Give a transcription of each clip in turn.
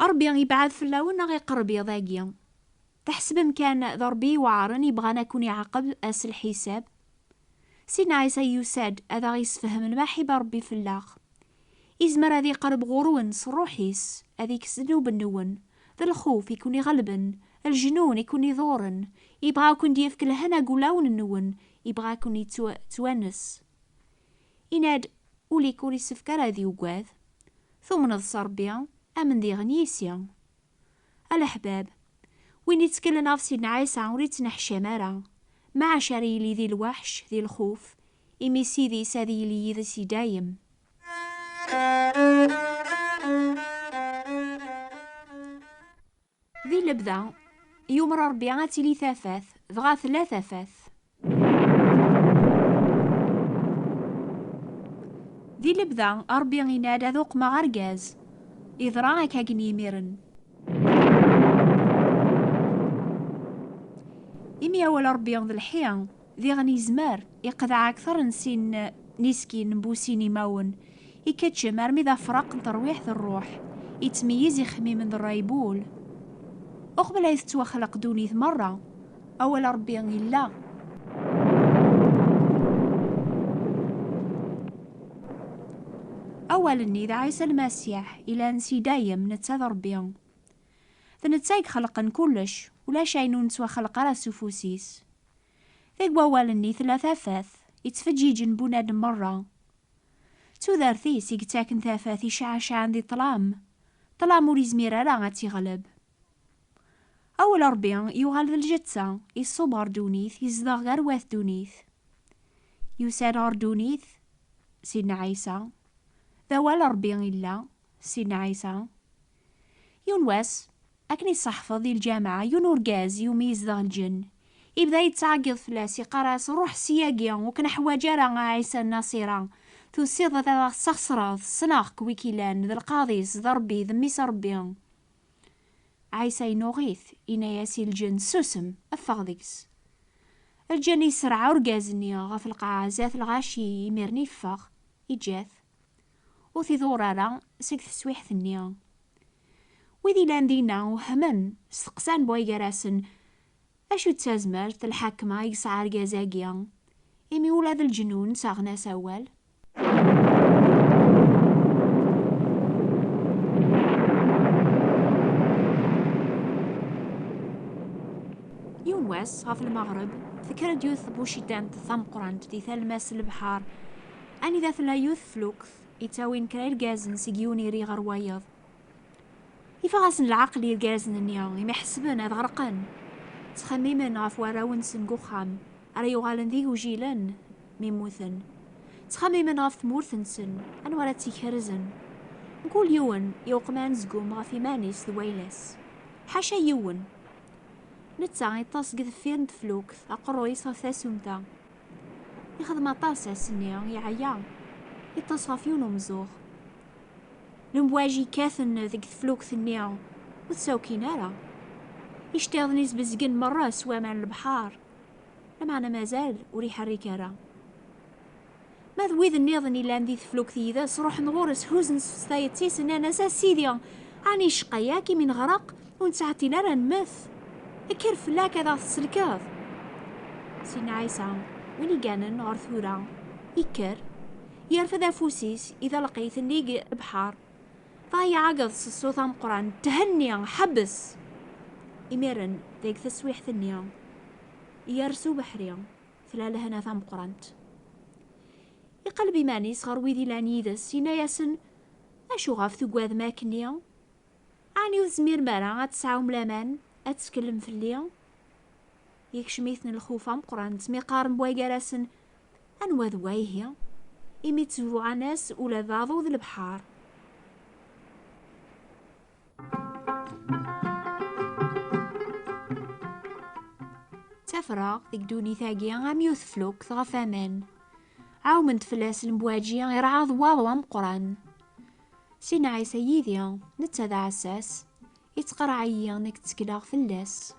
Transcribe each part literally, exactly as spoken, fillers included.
Ṛebbi ibɛed fell-awen neɣ iqerreb iḍ-agi? Tḥesbem kan d Ṛebbi iweɛṛen yebɣan ad ken-iɛaqeb ass lḥisab? Sidna Ɛisa yusa-d ad aɣ-yessefhem lmaḥibba Ṛebbi fell-aɣ. Izmer ad iqerreb ɣur-wen s ṛṛuḥ-is, ad ikkes ddnub-nwen, d lxuf i ken-iɣelben, lejnun i ken-iḍuṛen, ibɣa ad ken-d-yefk lehna deg wulawen-nwen, ibɣa ad ken-yettwanes. Yenna-d, ul-ik ur issefk ara ad yugad. Tumneḍ s Ṛebbi, amen diɣen yis-i. A leḥbab, win itteklen ɣef Sidna Ɛisa ur ittneḥcam ara, maɛac ara yili di lweḥc, di lxuf, imi Ssid-is ad yili yid-s i dayem. Di lebda, yumer Ṛebbi ad tili tafat, dɣa tella tafat. Di lebda, Ṛebbi yenna-d ad uqmeɣ argaz. Iḍra akka gen yimiren. Imi awal Ṛebbi d lḥi, diɣen yezmer iqḍeɛ akteṛ n sin n iskin n busin imawen, ikeččem armi d afraq n terwiḥt d ṛṛuḥ, ittmeyyiz ixemmimen d ṛṛay n wul. Uqbel ay tettwaxleq ddunit meṛṛa, awal Ṛebbi yella. Awal-nni d Ɛisa Lmasiḥ, ilan si dayem, netta d Ṛebbi. D netta i ixelqen kullec, ulac ayen ur nettwaxleq ara s ufus-is. Deg wawal-nni tella tafat, ittfeǧǧiǧen bunadem meṛṛa. D tudert-is i yettaken tafat iceɛcaɛen di ṭṭlam. Ṭṭlam ur izmir ara ad tt-iɣleb. Awal Ṛebbi yuɣal d lǧetta, iṣubb ɣer ddunit, izdeɣ gar wat ddunit. Yusa-d ɣer ddunit, Sidna Ɛisa. D awal Ṛebbi illa, Sidna Ɛisa. Yiwen wass, akken i ṣeḥfeḍ di lǧameɛ, yiwen urgaz iwumi yezdeɣ lǧenn. Ibda yettɛeggiḍ fell-as, iqqar-as, "Ruḥ ssyagi, ur k-neḥwaǧ ara a Ɛisa Nnaṣira. Tusiḍ ad aɣ-tessexṣreḍ, ssneɣ-k wi k-ilan, d lqaḍi-s, d Ṛebbi, d Mmi-s n Ṛebbi." Ɛisa yennuɣ-it, yenna-yas i lǧenn, "Susem, ffeɣ deg-s." Lǧenn yesserɛa urgaz-nni ɣef lqaɛa zdat lɣaci, imiren iffeɣ, iǧǧa-t. Ur t-iḍur ara seg teswiḥt-nni. Wid ilan dinna uhmen, steqsan buygarasen, "Acu d tazmert, lḥakma i yesɛa argaz-agi, imi ula d lǧenun ssaɣen-as awal?" Yiwen wass, ɣef lmeɣreb, tekker-d yiwet tbucitant tameqqrant di talmas n lebḥer, anida tella yiwet teflukt, ittawin kra irgazen seg yiwen iri ɣer wayeḍ. Iffeɣ-asen leɛqel i yirgazen-nni, imi ḥesben ad ɣerqen. Ttxemmimen ɣef warraw-nsen deg uxxam, ara yuɣalen d igujilen mi mmuten. Ttxemmimen ɣef tmurt-nsen, anwa ara tt-ikerzen. Mkul yiwen yewqem anezgum ɣef iman-is d wayla-s. Ḥaca yiwen. Netta iṭṭes deg deffir n teflukt, aqerruy-is ɣef tasumta. Ixdem aṭas ass-nni, yeɛya. Iṭṭes ɣef yiwen umeẓẓuɣ. Lemwaji kkaten deg teflukt-nni, ur ttawkin ara. Iceṭṭiḍen-is bezgen merra s waman n lebḥer, lameɛna mazal ur iḥerrik ara. Ma d wid nniḍen yellan di teflukt yid-s, ruḥen ɣur-s, huzzen s tayet-is, nnan-as, "A Sidi, ɛni icqa-yak imi neɣreq, ur nettɛeṭṭil ara nmet? Kker fell-ak ad aɣ-tsellkeḍ." Sidna Ɛisa, win iganen ɣer tura, ikker, yerfed afus-is, idaleq-it nnig lebḥer, dɣa iɛeggeḍ s ṣṣut ameqqran, "Thenni, ḥebbes!" Imiren, deg teswiḥt-nni, yers ubeḥri, tella lehna tameqqrant. Iqelleb iman-is ɣer wid ilan yid-s, yenna-yasen, "Acu ɣef tugadem akkenni? Ɛni ur tezmirem ara ad tesɛum laman, ad tetteklem fell-i?" Yekcem-iten lxuf ameqqran, ttmiqaren buygarasen, "Anwa d wa ihi?" Imi ttbuɛan-as ula d aḍu d lebḥer. Ttafreɣ deg ddunit-agi am yiwet teflukt ɣef waman. Ɛawmen-d fell-as lemwaǧi, irɛad waḍu ameqqran. Sidna Ɛisa yid-i, netta d aɛessas, ittqerreɛ-iyi, nekk ttekleɣ fell-as.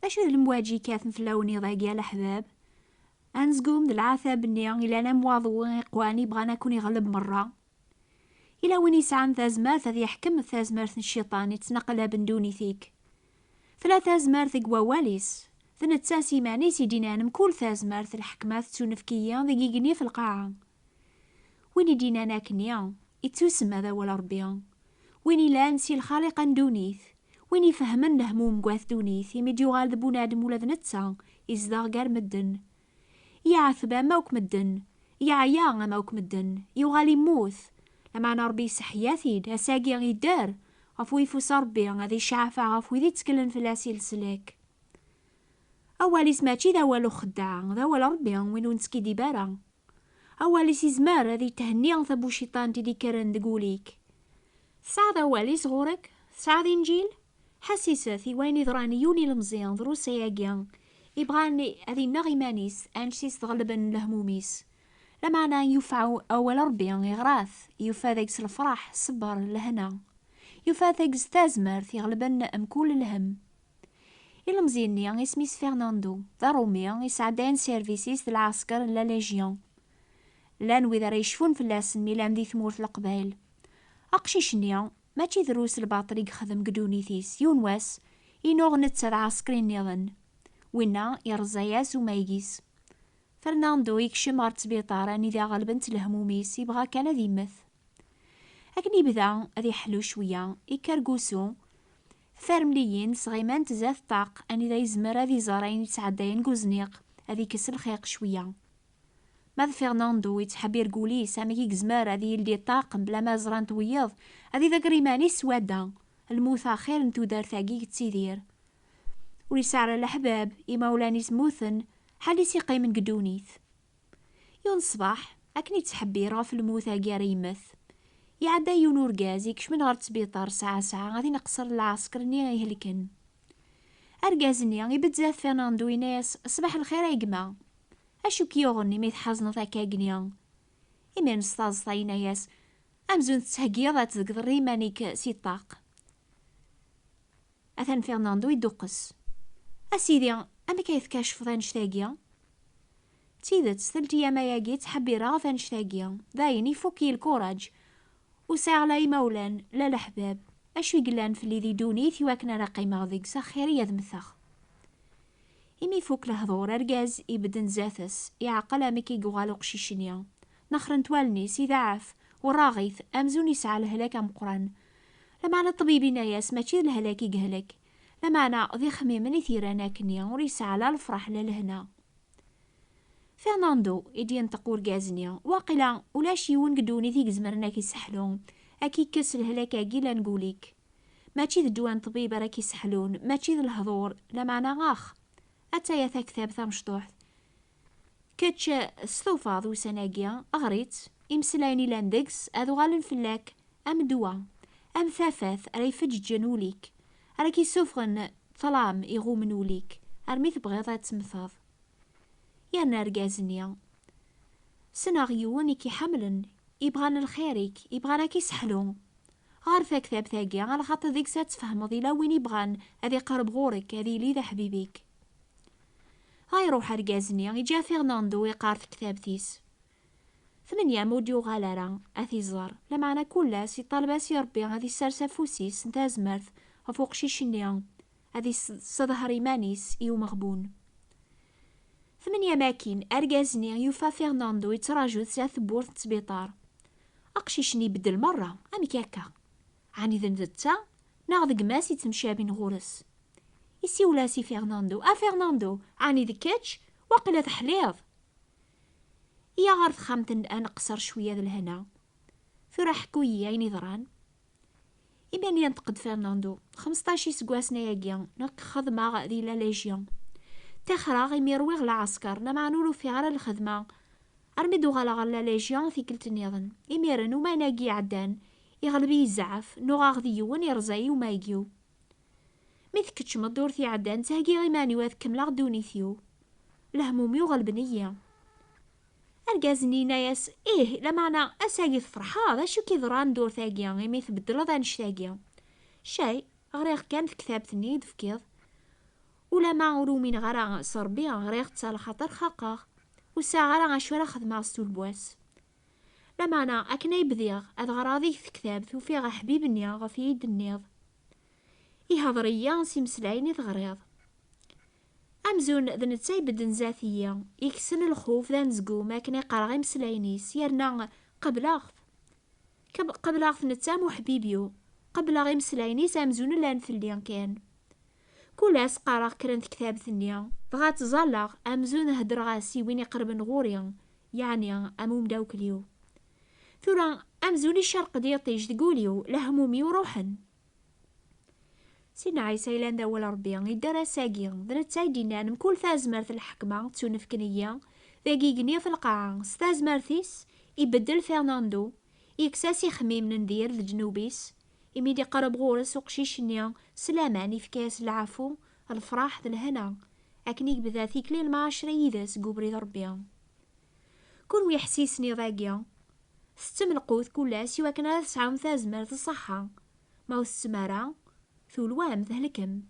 D acu d lemwaǧi yekkaten fell-awen iḍ-agi, a leḥbab? Anezgum d lɛatab-nni ilan am waḍu iqwan i bɣan ad ken-iɣleb merra. Ila win yesɛan tazmert ad yeḥkem tazmert n cciṭan ittnaqlaben ddunit-ik. Tella tazmert deg wawal-is. D netta s iman-is i d-inan mkul tazmert, lḥekma tettunefk-iyi deg igenni f lqaɛa. Win i d-inan akkenni, ittusemma d awal Ṛebbi. Win ilan si lxaliqa n ddunit, win ifehmen lehmum n wat ddunit, imi d-yuɣal d bunadem ula d netta, izdeɣ gar medden. Yeɛteb am akk medden, yeɛya am akk medden, yuɣal immut. Lameɛna Ṛebbi iseḥya-t-id, ass-agi idder, ɣef uyeffus n Ṛebbi ad iceɛfeɣ ɣef wid itteklen fell-as i leslak. Awal-is mačči d awal uxeddaɛ, d awal Ṛebbi win ur nettkiddib ara. Awal-is izmer ad ithenni tabuciṭant i d-ikkren deg wul-ik. Tesɛiḍ awal-is ɣur-k? Tesɛiḍ Inǧil? Ḥassiset i wayen iḍran i yiwen ilemẓi drus ayagi, ibɣan ad inneɣ iman-is annect-is tɣelben lehmum-is. Lameɛna yufa awal Ṛebbi, iɣra-t, yufa deg-s lefraḥ, ṣṣber, lehna. Yufa deg-s tazmert iɣelben mkul lhemm. Ilemẓi-nni isem-is Fernando, d aṛumi, isɛeddayen service-is d lɛesker n la Légion. Llan wid ara yecfun fell-asen mi llan di tmurt n Leqbayel. Aqcic-nni mačči drus lbaṭel i yexdem deg ddunit-is, yiwen wass inuɣ netta d ɛeskri nniḍen. Winna irẓa-yas umayeg-is. Fernando yekcem ɣer ttbiṭar anida ɣelbent lehmum-is, ibɣa kan ad immet. Akken ibda ad iḥellu cwiya, ikker deg wusu, tfermliyin sɣimant zdat ṭṭaq anida yezmer ad iẓer ayen yettɛeddayen deg uzniq, ad ikkes lxiq cwiya. Ma d Fernando yettḥebbir deg wul-is amek i yezmer ad yeldi ṭṭaq mebla ma ẓrant wiyeḍ, ad iḍegger iman-is s wadda, lmut axir n tudert-agi i yettidir. Ur yesɛi ara leḥbab, imawlan-is mmuten, ḥal-is iqqimen deg ddunit. Yiwen ṣṣbeḥ, akken ittḥebbir ɣef lmut-agi ara yemmet, iɛedda yiwen urgaz ikecmen ɣer ttbiṭar saɛa saɛa ad ineqṣer lɛesker-nni ihelken. Argaz-nni ibedd zdat Fernando, yenna-yas: "Ṣbeḥ lxir a gma. Acu k-yuɣen imi tḥazneḍ akka agni?" Imiren s taẓeṭ yenna-yas: "Amzun tettheggiḍ ad tdegdeḍ iman-ik si ṭṭaq." Atan Fernando iduqqes. "A sidi, amek ay tkacfeḍ annect-agi?" "D tidet, telt iyam ayagi ttḥebbireɣ ɣef annect-agi. Dayen, ifuk-iyi lkuraǧ. Ur sɛiɣ la imawlan, la leḥbab. Acu i yellan fell-i di ddunit iwakken ara qqimeɣ deg-s, axir-iyi ad mmteɣ." Imi ifuk lehdur, argaz ibedden zdat-s, iɛqel amek i yuɣal uqcic-nni. Nexrent wallen-is, idaɛef, werraɣ-it, amzun yesɛa lehlak ameqqran. Lameɛna ṭṭbib yenna-yas mačči d lehlak i yehlek, lameɛna d ixemmimen i t-yerran akkenni, ur yesɛi la lefraḥ la lehna. "Fernando," i d-yenṭeq urgaz-nni, "waqila ulac yiwen deg ddunit i izemren ad k-iseḥlu, ad k-ikkes lehlak-agi yellan deg wul-ik. Mačči d ddwa n ṭṭbib ara k-iseḥlun, mačči d lehdur, lameɛna ax. Attaya taktabt tamecṭuḥt. Kečč stufaḍ ussan-agi, ɣer-itt, imeslayen ilan deg-s ad uɣalen fell-ak am ddwa, am tafat ara ifeǧǧen ul-ik, ara k-issufɣen ṭṭlam iɣummen ul-ik, armi tebɣiḍ ad temmteḍ." Yerna argaz-nni: "Ssneɣ yiwen i k-iḥemmlen, ibɣan lxir-ik, ibɣan ad k-iseḥlu. Ɣer taktabt-agi, alaxaṭer deg-s ad tfehmeḍ ila win ibɣan ad iqerreb ɣur-k, ad yili d aḥbib-ik." Dɣa iruḥ argaz-nni, iǧǧa Fernando iqqar tektabt-is. Tmenyam ur d-yuɣal ara ad t-iẓer, lameɛna kul ass iṭaleb-as i Ṛebbi ad issers afus-is n tazmert ɣef uqcic-nni, ad isseḍher iman-is i umeɣbun. Tmenyam akkin, argaz-nni yufa Fernando yettraǧu-t sdat tewwurt n ttbiṭar. Aqcic-nni ibeddel merra, amek akka? Ɛni d netta neɣ d gma-s yettemcabin ɣur-s? Isiwel-as i Fernando: "A Fernando, ɛni d kečč? Waqila teḥliḍ." Iyya ɣer texxamt ad neqṣer cwiya d lehna. Tura ḥku-yi ayen iḍran. Imiren yenṭeq-d Fernando: "Xmesṭac iseggasen ayagi nekk xeddmeɣ di la Légion. Ṭixreɣ imi rwiɣ lɛesker, lameɛna ur ufiɣ ara lxedma. Armi d-uɣaleɣ ɣer la Légion tikkelt nniḍen. Imiren, umayen-agi iɛeddan, iɣleb-iyi zzɛaf, nuɣeɣ d yiwen, irẓa-yi umayeg-iw. Mi tkeččmeḍ ddurt iɛeddan, ttheggiɣ iman-iw ad kemmleɣ ddunit-iw. Lehmum-iw ɣelben-iyi." Argaz-nni yenna-yas: "Ih, lameɛna ass-agi tferḥeḍ, acu k-iḍran ddurt-agi imi tbeddleḍ annect-agi?" "Cay, ɣriɣ kan tektabt-nni i d-tefkiḍ. Ulama ur umineɣ ara s Ṛebbi, ɣriɣ-tt ɛla xaṭer xaqeɣ." Ur sɛiɣ ara acu ara xedmeɣ s tulbwa-s. Lameɛna, akken ay bdiɣ ad ɣreɣ deg tektabt, ufiɣ aḥbib-nni ɣef i yi-d-tenniḍ. Ihḍer-iyi s imeslayen i teɣriḍ. Amzun d netta ibedden zdat-iyi, yekksen lxuf d anezgum akken i qqareɣ imeslayen-is, yerna qebleɣ-t. Qeb-, qebleɣ-t netta am uḥbib-iw. Qebleɣ imeslayen-is amzun llan fell-i kan. Kul ass qqareɣ kra n tektabt-nni, dɣa ttẓallaɣ amzun heddreɣ-as i win iqerben ɣur-i, yeɛni am umdawkel-iw. Tura, amzun icerq-d yiṭij deg wul-iw, lehmum-iw ruḥen. Sidna Ɛisa yellan d awal Ṛebbi, yedder ass-agi, d netta i d-yennan mkul tazmert n lḥekma ttunefken-iyi, dagi igenni ɣef lqaɛa, s tazmert-is, ibeddel Fernando, yekkes-as ixemmimen n dir d ddnub-is, imi d-iqerreb ɣur-s uqcic-nni s laman, ifka-yas lɛafu, lefraḥ d lehna, akken i yebda tikli n lmɛacra yid-s deg ubrid Ṛebbi. Kunwi ḥsisen iḍ-agi, tettem lqut kul ass iwakken ara tesɛum tazmert d ṣṣeḥḥa, ma ur tettem ara, tulwam, thelkem.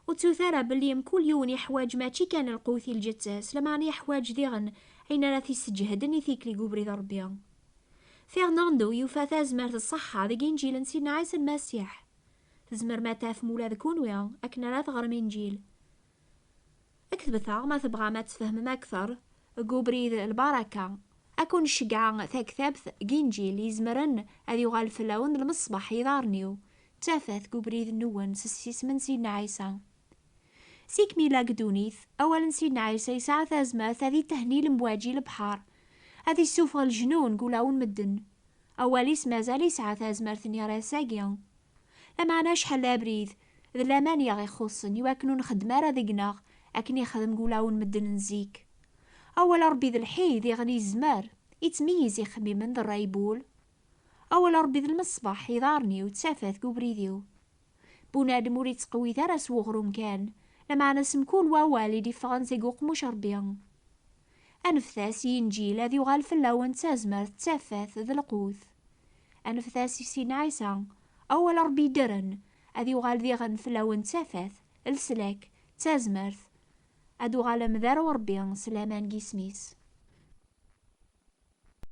Ur ttut ara belli mkul yiwen yeḥwaǧ mačči kan lqut i lǧetta-s, lameɛna yeḥwaǧ diɣen ayen ara t-isseǧhden i tikli deg ubrid Ṛebbi. Fernando yufa tazmert d ṣṣeḥḥa deg Inǧil n Sidna Ɛisa Lmasiḥ. Tzemrem ad tafem ula d kunwi akken ara teɣrem Inǧil. Ketbet-aɣ ma tebɣam ad tfehmem akteṛ deg ubrid lbaraka. Ad kun-ceggɛeɣ taktabt deg Inǧil izemren ad yuɣal fell-awen d lmeṣbaḥ iḍarren-iw, d tafat deg ubrid-nwen s ssisem n Sidna Ɛisa. Seg mi yella deg ddunit, awal n Sidna Ɛisa yesɛa tazmert ad itehni lemwaǧi lebḥer, ad issufeɣ lejnun deg ulawen medden. Awal-is mazal yesɛa tazmert-nni ar ass-agi. Lameɛna acḥal d abrid d laman i aɣ-ixuṣṣen iwakken ur nxeddem ara deg-neɣ akken ixdem deg ulawen medden n zik. Awal Ṛebbi d lḥi diɣen yezmer, ittmeyyiz ixemmimen d ṛṛay n wul. Awal Ṛebbi d lmeṣbaḥ iḍarren-iw d tafat deg ubrid-iw. Bunadem ur ittqewwit ara s weɣrum kan, lameɛna s mkul wawal i d-iffɣen seg uqemmuc Ṛebbi. Anfet-as i Inǧil ad yuɣal fell-awen d tazmert, d tafat, d lqut. Anfet-as i Sidna Ɛisa, awal Ṛebbi yeddren, ad yuɣal diɣen fell-awen d tafat, leslak, d tazmert, ad uɣalem d arraw Ṛebbi s laman deg isem-is.